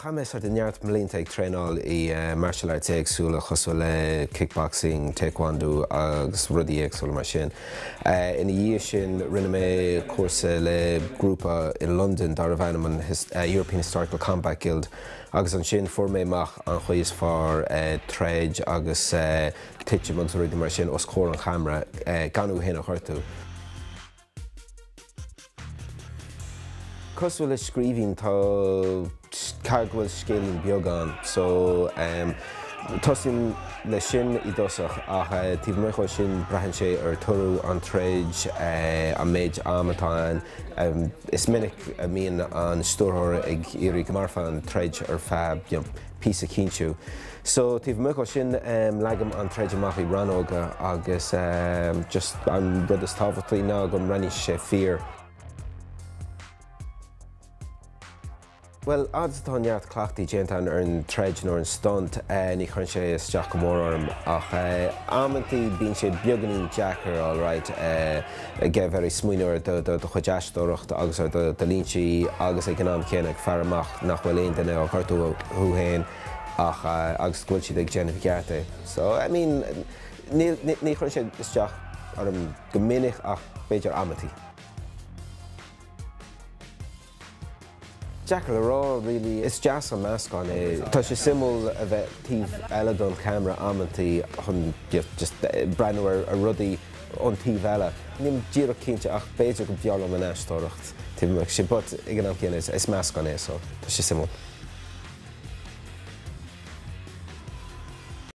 Chaith mé sort of neart mblianta ag traenáil i martial arts éagsúla cosúil le kickboxing, taekwondo agus rudaí éagsúla mar sin. Ina dhiaidh sin rinne mé cúrsa le grúpa i Londain darbh ainm an European Historical Combat Guild agus ansin fuair mé amach an chaoi is fearr troid agus titim agus rudaí mar sin os comhair an cheamara gan thú féin a ghortú. Cosúil le scríbhinn tá caithfidh go bhfuil scéilín beag ann so tosaím leis sin i dtosach ach taobh amuigh dhó sin braitheann sé ar toradh an troid, an méid am atá ann. Is minic a mbíonn an stiúrthóir ag iarraidh go mairfeadh an troid ar feadh you know píosa cinnte. So taobh amuigh dhó sin leagaim an troid amach i rannóga agus just an rud is tábhachtaí ná go mbreathnaíonn sé fíor. Bhuel, fhad is atá neart cleachtaí déanta ar an troid nó ar an stunt, ní chuireann sé isteach go mór orm ach amantaí bíonn sé beagáinín deacair alright ag bheith ag smaoineamh ar do chuid aisteoireachta agus ar do línte agus ag an am céanna ag faire amach nach bhfuil aon duine á ghortú thú féin ach agus go bhfuil siad ag déanamh i gceart é. So, I mean, ní chuireann sé isteach orm go minic ach b'fhéidir amantaí. Deacair le rá really. Is deas an meascán é. Tá sé suimiúil a bheith taobh eile don cheamara amantaí chun just breathnú ar rudaí ón taobh eile. Nílim díreach cinnte ach b'fhéidir go mb'fhearr liom an aisteoireacht taobh amuigh sin but ag an am céanna is meascán é so tá sé suimiúil.